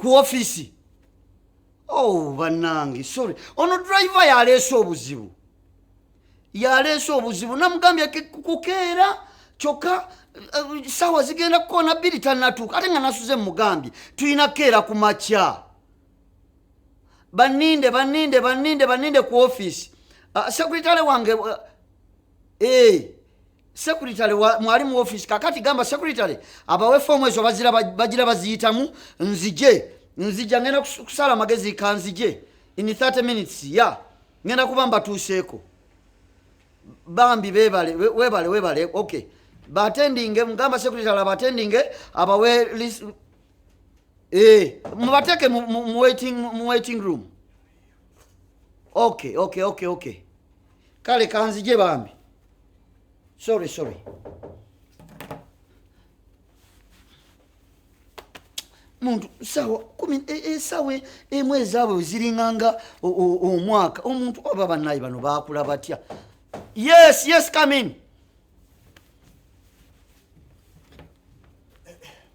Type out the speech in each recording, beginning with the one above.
Ku ofiisi. Oh, bannange, sorry. Ono driver yaleese obuzibu. Yaleese obuzibu. Namugambye kukeera kyokka saawa zigenda kukoona 2 tannatuuka ate nga nasuze mugambye tulina kukeera ku makya. Banninde, banninde, banninde, banninde ku ofiisi. Sekuritale wange, sekuritale mwali mu ofiisi. Kakati gamba sekuritale abawe foomu ezo bagira baziyitamu. Nzije, nzija, ngenda kusala amagezi kanzije in 30 minutes ya ngenda kuba mbatuuseeko. Bambi bebale, webale, webale. Okay, batendinge, mugamba sekuritale abatendinge abawe list, mubateeke mu waiting room. Okay, okay, okay, okay. Kale kanzije bambi. Sorry, sorry. Muntu sawa kumi, esawa emu ezaabwe ziringanga omwaka. Omuntu oba bannaye bano baakula batya? Yes, yes, come in.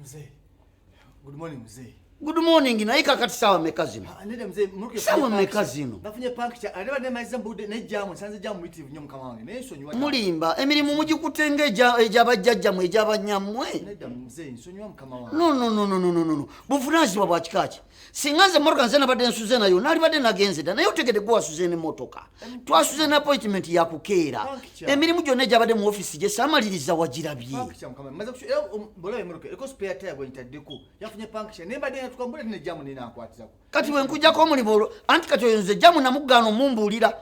Mzee. Good morning, mzee. Good morning. Naye kakati sawa meka zino? Ah, nedda mzee, muluke Sawa funye meka puncture. zino? Nafunye puncture, ate badde mayiza mbudde ne jam, nsanze jam muyitirivu nnyo mukama wange. Naye nsonyiwa. Mulimba, emirimu mugikutte ng'egyabajjajjammwe, egyabanyammwe. Nedda mzee, nsonyiwa mukama wange. No, no, no, no, no, no, no, no. Buvunaanyizibwa bwa kika ki? Singa nze emmotoka nze nabadde nsuze nayo, naalibadde nagenze dda, naye otegedde gwe wasuze n'emmotoka. Twasuze n'appointment ya kukeera. Puncture. Emirimu gyonna egyabadde mu ofiisi gye saamaliriza wagirabye. Puncture mukama wange. Maze era bw'olaba emmotoka, eriko spare tire gwe ntaddeko. Yafunye puncture. Naye mbadde natuka mbudde ne jam nenankwatizako. Kati bwe nkuggyako omulimu olwo, anti kati oyo nze jamu namugaana omumbuulira.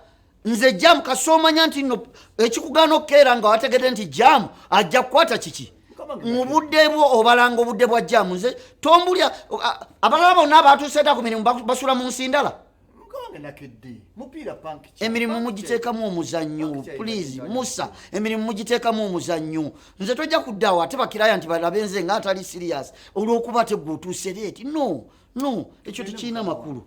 Nze jamu kasoomanya nti nno ekikugaana okukeera nga wategedde nti jamu ajja kukwata kiki? Mukama wange, Mu budde bwo obalanga obudde bwa jamu. Nze tombulya, abalala bonna abatuuse dda ku mirimu basula mu nsi ndala. Mukama wange nakedde. Mupiira puncture. Emirimu Puncture. mugiteekamu omuzannyo. Puncture Please, ina- Musa, emirimu mugiteekamu omuzannyo. Nze tojja kuddaawo ate bakiraya nti balabe nze nga atali serious olw'okuba ate gwe otuuse late. No, no, ekyo tekirina makulu.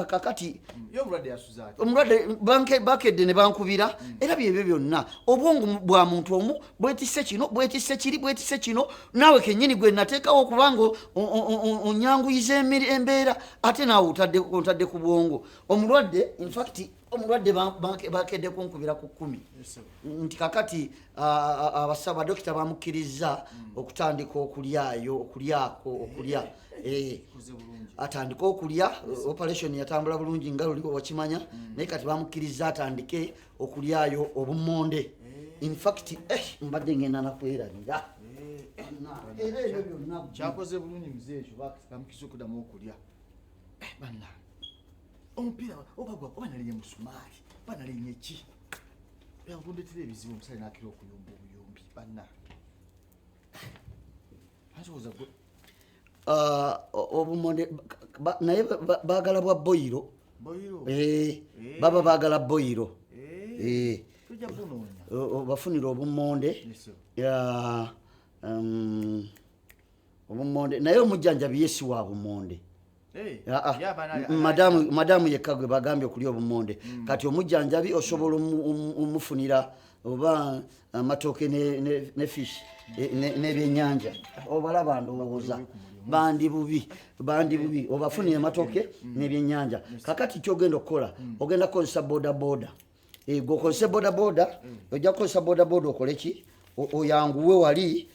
Kakati Ye omulwadde yasuze atya? Omulwadde bakedde ne bankubira, era byebyo byonna. Obwongo bwa muntu omu bwetisse kino, bwetisse kiri, bwetisse kino. Naawe kennyini gwe nateekawo okubanga onyanguyiza embeera, ate naawe otadde ku bwongo. Omulwadde, in fact, omulwadde bakedde kunkubira ku 10. Yes, sir. Nti kakati, abasawo, badokita bamukkirizza okutandika okulyayo, okulyako, okulya. Kuze bulungi. Atandike okulya. Operation yatambula bulungi nga luli wakimanya, naye kati bamukkiriza atandike okulyayo obumonde. In fact, mbadde ngenda nakwerabira. Era ebyo byonna Kyakoze bulungi mzee, ekyo bamukiriza okuddamu okulya. Bannange, omupiira oba gwa oba nalinye musumaali oba nalinye ki, gundetera ebizibu omusajja n'akira okuyomba obuyombi. Bannange, ansoboza gwe. Obumonde naye baagala bwa boyiro. Boyiro. Baba baagala boyiro. Tujja kunoonya. Bafunire obumonde. Yes, sir. Ya, obumonde, naye omujjanjabi ye si wa bumonde. Ye abaana- Madamu yekka gwe bagambye okulya obumonde. Kati omujjanjabi osobola omufunira oba amatooke ne fish, n'ebyennyanja. Obalaba ndowooza bandi bubi, bandi bubi. Obafunire amatooke n'ebyennyanja. Kakati kyogenda okukola, ogenda kukozesa boda boda. Gwe okozese boda boda, ojja kukozesa boda boda okole ki? Oyanguwe wali,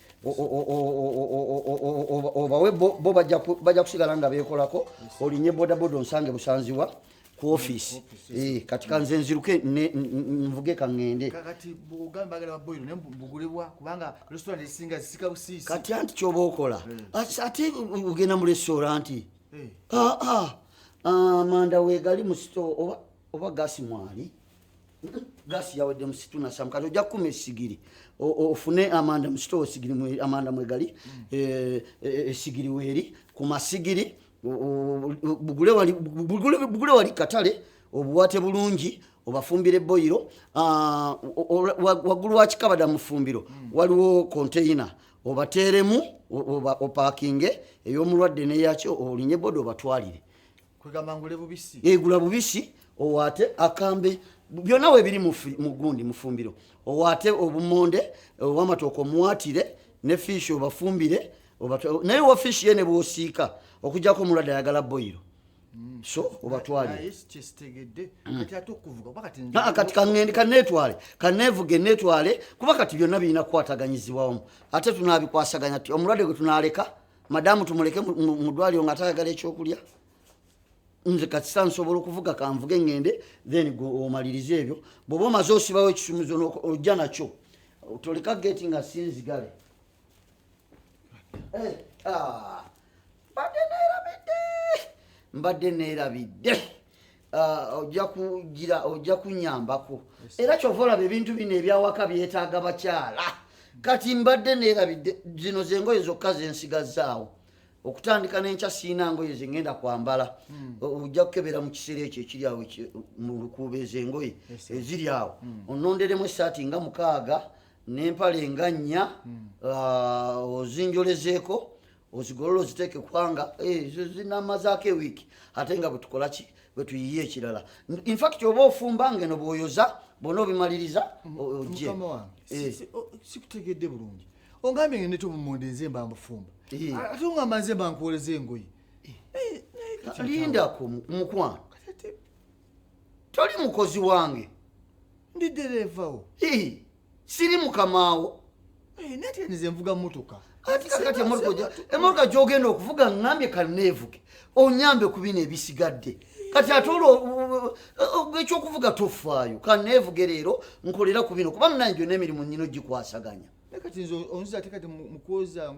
obawe bo bajja kusigala nga beekolako. Olinye boda boda onsange busanziwa ku ofiisi. Kati kanze nziruke nvuge kaŋŋende. Kakati bw'ogamba bagala baboyiro, naye mbugulibwa kubanga restaurant ezisinga zisika busiisi. Kati anti kyoba okola, ate ogenda mu restaurant, amanda weegali mu sito, oba gasi mwali, gasi yawedde mu situnasamu. Kati ojja kukuma esigiri, ofune amanda mu sitowa, esigiri amanda mwegali, esigiri weeri ku masigiri, bugule wali katale, obuwate bulungi, obafumbire boyiro. Waggulu wa kikabada mu ffumbiro waliwo container, obateeremu, opakinge ey'omulwadde neyakyo, olinye boda obatwalire. Kwegamba ngule bubisi? Egula bubisi, owaate akambe, byonna webiri mu gundi mu fumbiro. Owaate obumonde ow'amatooke, omuwaatire ne fish obafumbire, naye wa fish ye ne bwosiika Okujjako omulwadde ayagala boyiro, so obatwalire. Naye kyesitegedde kati ate okuvuga oba kati Aa, kati kaŋŋende kaneetwale, kaneevuge neetwale, kuba kati byonna birina kukwataganyizibwa wamu. Ate tunaabikwasaganya ti omulwadde gwe tunaaleka, madamu tumuleke mu ddwaliro nga atayagala ekyokulya? Nze kasita nsobola okuvuga, kanvuge ŋŋende, then gwe omalirize ebyo. Bw'oba omaze osibawo ekisumuzo ojja nakyo, toleka geeti nga sinzigale. Eh, ah, mbadde neerabidde, mbadde neerabidde. Ah, ojja kugira, ojja kunyambako era kyova olaba ebintu bino ebyawaka byetaaga bakyala. Kati mbadde neerabidde, zino zengoye zokka zensigazzaawo okutandika n'enkya. Siina ngoye zengenda kwambala. Ojja kukebera mu kiseera ekyo ekiri awo mu lukuubo, ezo engoye eziri awo, ononderemu essaati nga 6 n'empale nga 4, ah, ozinjolezeeko, ozigolole, oziteeke, kubanga eh, ezo zinamazaako ewiiki. Ate nga bwetukola ki, bwe tuyiye ekirala. Infact oba ofumba ngeno bw'oyoza bwona obimaliriza, ojje. Mukama wange, Eh. sikutegedde bulungi. Ongambye ngende omumonde nze mba mbufumba, Eh. ate ongamba nze mba nkwoleza engoye. Eh, naye kati Lindako, mukwano. Kati ate Toli mukozi wange. Ndi derevawo. Ii, siri mukamaawo. Eh, naye ate nze nvuga mmotoka. Ati kakati emmotoka gyogenda okuvuga, ŋŋambye kaneevuge onyambe ku bino ebisigadde. Kati ate olwo ekyokuvuga tofaayo, kaneevuge leero nkolera ku bino, kuba munange gyonna emirimu nyina ogikwasaganya. Naye kati nze onziza ate kati mu kwoza,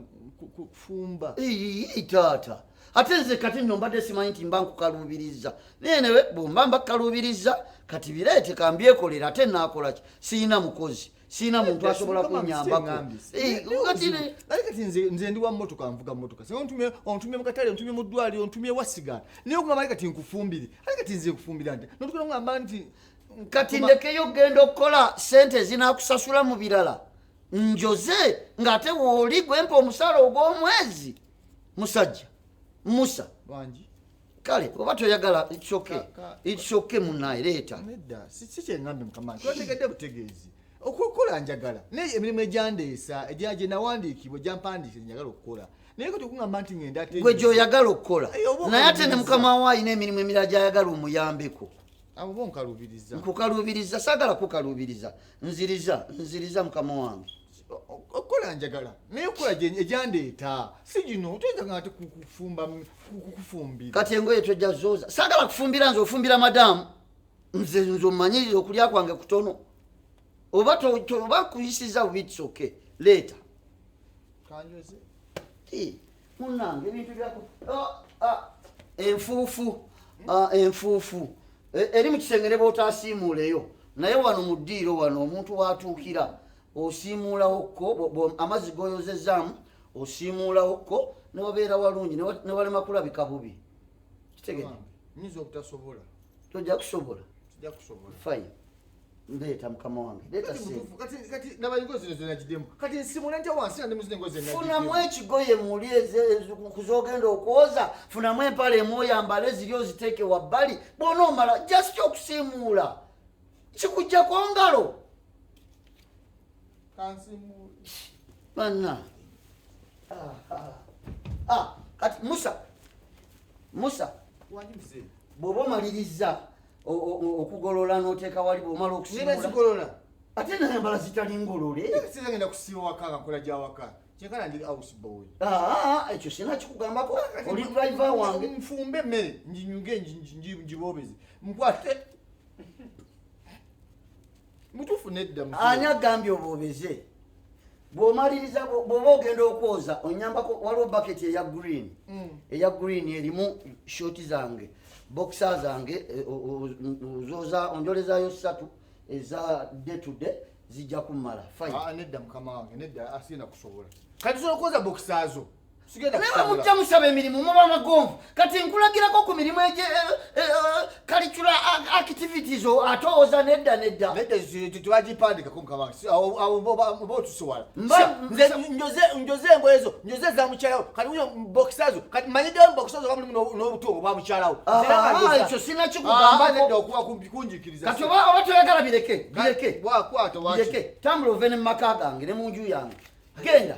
kufumba. Ii, taata, ate nze kati nno mbadde simanyi nti mba nkukaluubiriza, naye newe bwemba mbakaluubiriza, kati bireete kambyekolera. Ate naakolaki? Siina mukozi, siina muntu asobola kunyambako. Eh, kati Naye kati nze ndi wa mmotoka, nvuga mmotoka. Singa ontumye mu katale, ontumye mu ddwaliro, ontumye wasigala, naye okugamba ali kati nkufumbire, ali kati nze nkufumbira nti notukira ngamba nti Kati ndekeyo okugenda okukola sente ezinakusasula mu birala, njoze ng'ate wooli gwempa omusaala ogw'omwezi, musajja Musa? Wangi. Kale oba toyagala, it's okay. It's okay, munaye, leeta. Nedda, si kyeŋŋambye mukama, twategedde butegeezi. Okukola njagala, naye emirimu egyandeesa egya gye nawandiikibwa, gyampandiise, njagala okukola, naye kati okuŋŋamba nti ŋŋenda ate Gwe gyoyagala okukola. Eh, oba Naye ate ne okalubiriza. mukama wo alina emirimu emirala gyayagala omuyambeko. Abo bo nkalubiriza. Nkukaluubiriza? Saagala kukaluubiriza. Nziriza, nziriza, mukama wange. Okukola njagala, naye okukola egyandeeta si gino. Toyinza nga ate kufumba, kufumbira. Kati engoye tojja zooza? Saagala kufumbira nze, ofumbira madamu. Nze omanyirira okulya kwange kutono. Oba oba kuyisiza bubi, it's okay, leeta. Kanjoze. Eh, munnange, ebintu byako. Ah, ah, enfuufu, ah, enfuufu eri mu kisenge ne bw'otaasiimuuleyo, naye wano mu ddiiro wano omuntu watuukira osiimuulawokko amazzi goyozezaamu, osiimuulawokko newabeera walungi, newalema kulabika bubi. Kitegedde? Nyinza obutasobola. Tojja kusobola? Sijja kusobola. Fine, ndeeta, mukama wange, leeta Kati sente. mutuufu, kati naba engoye zino zenagiddemu, kati nsimula ntya wansi nga ndi muzino engoye Funamu zenagiddemu? ekigoye muli kuzogenda okwoza, funamu empale emwoyambale ziri oziteeke wabbali. Bw'onoomala just okusiimuula kikujjako ngalo. Kansimule. Banna. Ah, ah. Ah, kati Musa, Musa. Wangi muzeeyi. Bw'oba omaliriza okugolola n'oteeka wali, bw'omala Nina okusiimuula zigolola. Ate nayambala zitali ngolole. Sinza ngenda kusiiba waka nga nkola gyawaka, kyenkana ndi house boy. Ah, ekyo sina kikugambako, oli driver wange. Nfumbe emmere, nginyuge, ngibobeze, nkwate mutuufu? Nedda mutuufu. Ani agambye oboobeze? Bw'omaliriza, bw'oba ogenda okwoza, onyambako, waliwo baketi eya green, eya green erimu short zange, boxer zange, eh, ozoza onjolezaayo ssatu eza day to day, zijja kummala. Fine. Ah, nedda mukama wange, nedda, asigenda kusobola. Kati sobola okwoza boxer zo, sigenda Naye kusobola. mujja musaba emirimu, muba magonvu. Kati nkulagirako ku mirimu egye cultural activities, ate owoza nedda, nedda. Nedda, tebagipandikako mukama wange. Awo oba otusowala. Nze njoze engoye zo, njoze eza mukyalawo, kati uyo boxer zo, kati manyiddeyo boxer zo oba mulimu n'obuto obwa mukyalawo. Nze era nga Ah, njoza. ekyo sina Ah, kikugambako. nedda, okuba kunjikiriza. Kati oba toyagala, bireke, bireke. Bwakwata waki. Bireke, tambula ove ne mu maka gange ne mu nju yange. Genda.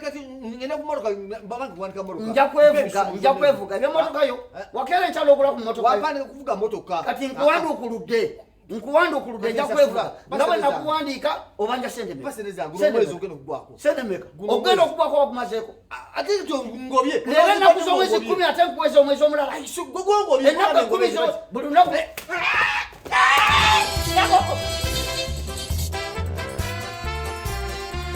Kati ngenda ku motoka, babange kuwandika motoka. Nja kwevuga, nja kwevuga ebyemotoka yo. Wakeera enkya n'ogula ku motoka yo. Wapandika kuvuga motoka. Kati nkuwanduukuludde, nkuwanduukuludde, nja kwevuga nga bwe nakuwandiika. Obanja sente meka? Sente zange. Sente Omwezi meka? ogenda okugwako. Sente meka? Guno Ogenda omwezi. okugwako wagumazeeko. Ate ekyo ngobye. Leero ennaku z'omwezi 10, ate nkuweza omwezi omulala. Gwongobye. Ennaku 10 buli lunaku.